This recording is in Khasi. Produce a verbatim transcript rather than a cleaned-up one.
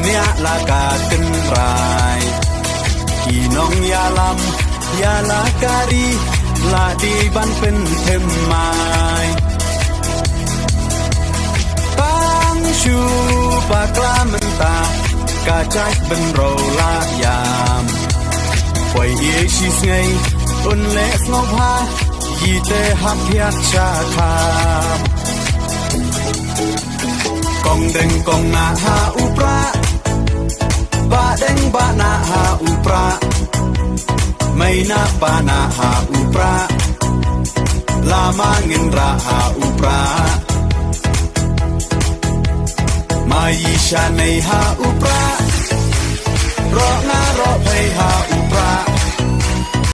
Niah la ka tynrai. Ki nongïalam ïa la ka ri la dei ban pynthymmai. Tang shu bakla mynta ka jait bynriew la ïam. Poi ïa shi sngi un leh sngewbha. Ki te hap hiat sha kham. Kong deng kong nah ha u prah. Ba deng ba nah ha u prah. Mai nah ba nah ha u prah. Lama ngin rah ha u prah. Mai sha nei ha u prah.